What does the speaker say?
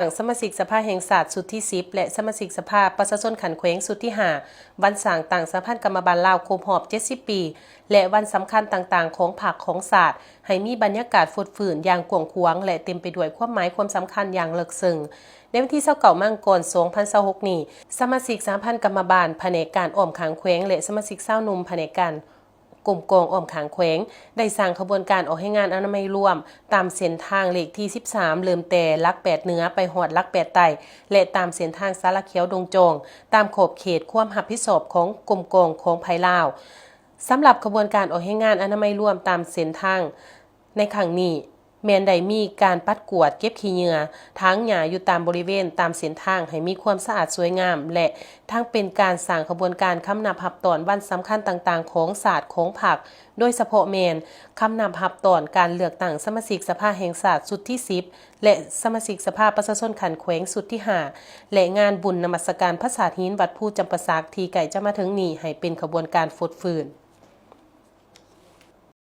ງສະມາຊິກສະພາແຫ່ງຊາດຊຸດທີສິບ ແລະ ສະມາຊິກສະພາປະຊາຊົນຂັ້ນແຂວງຊຸດທີຫ້າ ວັນສ້າງຕັ້ງສະຫະພັນກຳມະບານລາວຄົບຮອບເຈັດສິບປີ ແລະ ວັນສຳຄັນຕ່າງໆຂອງພັກຂອງຊາດ ໃຫ້ມີບັນຍາກາດຟົດຟື້ນຢ່າງກວ້າງຂວາງ ແລະ ເຕັມໄປດ້ວຍຄວາມໝາຍຄວາມສຳຄັນຢ່າງເລິກເຊິ່ງ. ໃນວັນທີຊາວເກົ້າ ມັງກອນ ສອງພັນຊາວຫົກນີ້, ສະມາຊິກສະຫະພັນກຳມະບານ, ພະແນກການອ້ອມຂ້າງແຂວງ ແລະ ສະມາຊິກຊາວໜຸ່ມ, ພະແນກການ ກົມກອງອ້ອມຂ້າງແຂວງ ໄດ້ສ້າງຂະບວນການອອກແຮງງານອະນາໄມລວມ ຕາມເສັ້ນທາງເລກທີສິບສາມ ເລີ່ມແຕ່ຫຼັກແປດເໜືອໄປຮອດຫຼັກແປດໃຕ້ ແລະ ຕາມເສັ້ນທາງສາລະຂຽວດົງຈອງ ຕາມຂອບເຂດຄວາມຮັບຜິດຊອບຂອງກົມກອງຂອງໄພລາວ. ສຳລັບຂະບວນການອອກແຮງງານອະນາໄມລວມຕາມເສັ້ນທາງໃນຄັ້ງນີ້ ແມ່ນໄດ້ມີການປັດກວາດເກັບຂີ້ເຫຍື້ອ, ຖາງຫຍ້າຢູ່ຕາມບໍລິເວນ, ຕາມເສັ້ນທາງໃຫ້ມີຄວາມສະອາດສວຍງາມ ແລະ ທັງເປັນການສ້າງຂະບວນການຄຳນັບຮັບຕ້ອນວັນສຳຄັນຕ່າງໆຂອງຊາດຂອງພັກ, ໂດຍສະເພາະແມ່ນຄຳນັບຮັບຕ້ອນການເລືອກຕັ້ງສະມາຊິກສະພາແຫ່ງຊາດຊຸດທີສິບ ແລະ ສະມາຊິກສະພາປະຊາຊົນຂັ້ນແຂວງຊຸດທີຫ້າ ແລະ ງານບຸນນະມັດສະການພະສາດຫີນວັດພູຈຳປາສັກທີ່ໃກ້ຈະມາເຖິງນີ້ ໃຫ້ເປັນຂະບວນການຟົດຟື້ນ.